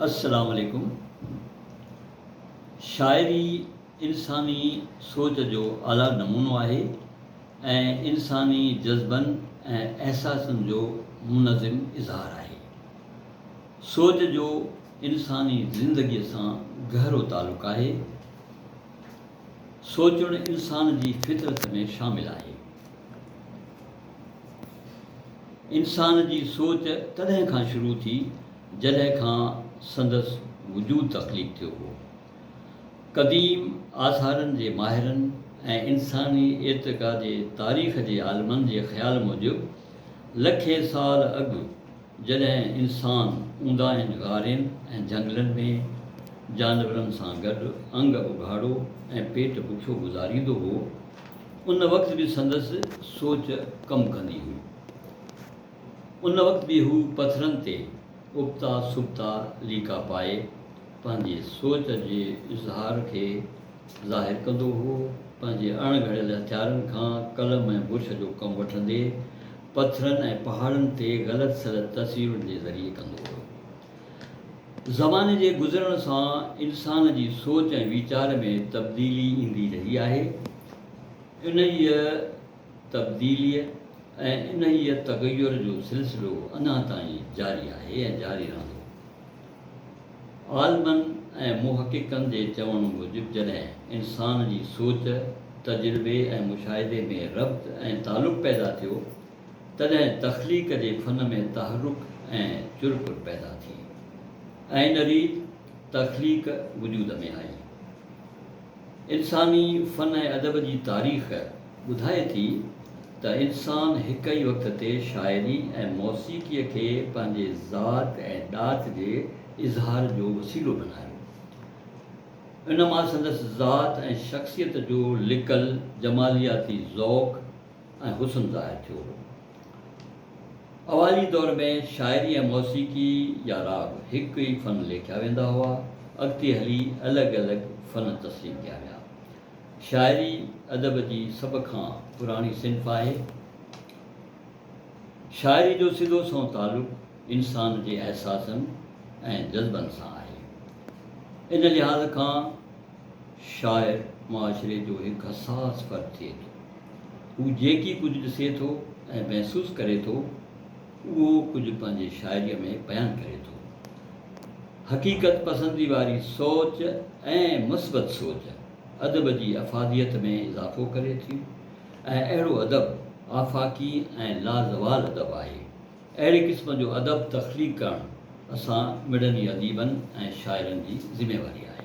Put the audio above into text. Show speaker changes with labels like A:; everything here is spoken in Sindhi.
A: السلام عليڪم شاعري انساني سوچ جو اعليٰ نمونو آهي ۽ انساني جذبن ۽ احساسن جو منظم اظهار آهي. سوچ جو انساني زندگيء سان گهرو تعلق آهي. سوچڻ انسان جي فطرت ۾ شامل آهي. انسان جي سوچ تڏهن کان شروع ٿي جڏهن کان سندس وجود تخليق ٿيو هو. قديم آثارن جي ماهرن ۽ انساني ارتقا جي تاريخ جي عالمن جي خيال موجب لکين سال اڳ جڏهن انسان اونداهين غارين ۽ جهنگلن ۾ جانورن سان گڏ انگ اگهاڙو ۽ پيٽ بکيو گذاريندو هو، ان وقت به سندس سوچ ڪم ڪندي هئي. ان وقت به هو پٿرن تي ابتا سبتا ليڪا پائي پنهنجي سوچ جي اظهار کي ظاهر ڪندو هو. پنهنجي اڻ گهڙيل هٿيارن کان قلم ۽ برش جو ڪم وٺندي پٿرن ۽ پهاڙن تي غلط سلط تصويرن جي ذريعي ڪندو هو. زماني جي گذرڻ سان انسان جي سوچ ۽ ويچار ۾ تبديلي ايندي رهي آهي. انهيء تبديليء ۽ انهيء تغير جو سلسلو اڃا تائين جاري آهي ۽ جاري رهندو. عالمن ۽ محققن جي چوڻ موجب جڏهن انسان جي سوچ، تجربي ۽ مشاهدي ۾ ربط ۽ تعلق پيدا ٿيو، تڏهن تخليق جي فن ۾ تحرڪ ۽ چرپر پيدا ٿي ۽ ان ريت تخليق وجود ۾ آئي. انساني فن ۽ ادب جي تاريخ ٻڌائي ٿي ته انسان هڪ ئي وقت تي شاعري ۽ موسيقيء کي پنهنجي ذات ۽ ڏات جي اظهار جو وسيلو بنايو. ان مان سندس ذات ۽ شخصيت جو لڪل جمالياتي ذوق ۽ حسن ظاهر ٿيو هو. اوائلي دور ۾ شاعري ۽ موسيقي يا راڳ هڪ ئي فن ليکيا ويندا هئا، اڳتي هلي الڳ الڳ فن تسليم ڪيا ويا. شاعري ادب جي سڀ کان پراڻي صنف آهي. شاعري جو سڌو سنئون تعلق انسان جي احساسن ۽ جذبن سان آهي. ان لحاظ کان شاعر معاشري جو هڪ حساس فرد ٿئي ٿو. هو جيڪي ڪجهه ڏسي ٿو ۽ محسوس ڪري ٿو، اهو ڪجهه پنهنجي شاعريء ۾ بيان ڪري ٿو. حقيقت پسندي واري سوچ ۽ مثبت سوچ ادب جي افاديت ۾ اضافو ڪري ٿي ۽ اهڙو ادب آفاقي ۽ لازوال ادب آهي. اهڙي قسم جو ادب تخليق ڪرڻ اسان مڙني اديبن ۽ شاعرن جي ذميواري آهي.